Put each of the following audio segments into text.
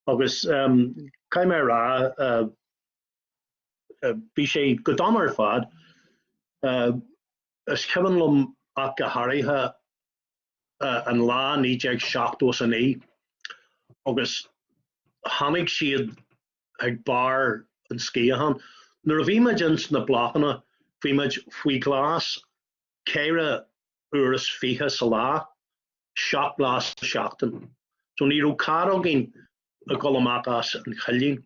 Agus caithfidh mé a rá, bhí sé go dona ar fad. Is cuimhin liom ach go háirithe an lá 1979 agus tháinig siad ag barr an sciatháin. Nuair a bhí muid ins na blocanna, bhí muid faoi ghlas 24 uair sa lá, 7 lá sa seachtain. So ní raibh cead againn a dhul amach as an choillín.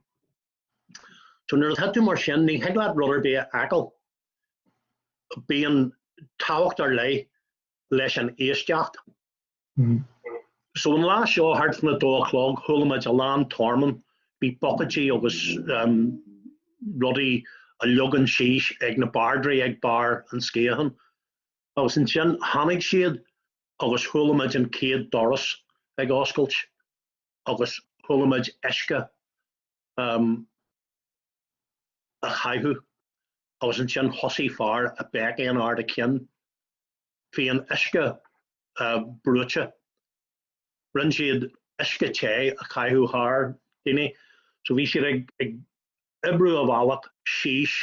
So nuair atá tú mar sin, ní thig leat rud ar bith a fheiceáil. Bíonn tábhacht ar leith leis an éisteacht. So an lá seo, thart fán 2 a chlog, chuala muid a lán tormán, bhí bucaidí agus rudaí á leagan síos ag na bardraí ag barr an sciatháin. Agus ansin tháinig siad agus chuala muid an chéad doras ag oscailt agus chuala muid uisce á chaitheamh agus ansin thosaigh fear ag béicigh in ard a chinn. Bhí an uisce brúite. Rinne siad uisce te a chaitheamh thar daoine. So bhí siad ag oibriú a bhealach síos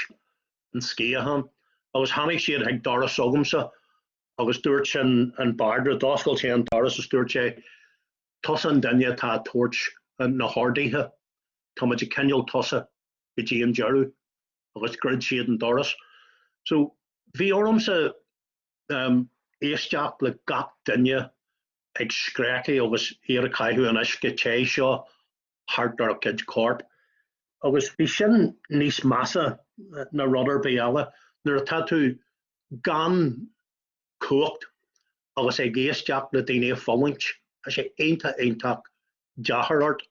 an sciathán agus tháinig siad chuig doras s'agamsa agus dúirt an bardra, d'oscail sé an doras is dúirt sé, tusa an duine atá ag tabhairt na horduithe, tá muid ag coinneáil tusa go dtí an deireadh agus dhruid siad an doras. So bhí ormsa éisteacht le gach duine ag scréachaigh agus iad ag caitheamh an uisce te seo thart ar a gcuid corp. Agus bhí sin níos measa ná rud ar bith eile, nuair atá tú gan cumhacht agus ag éisteacht le daoine ag fulaingt, tá sé iontach iontach deacair ort.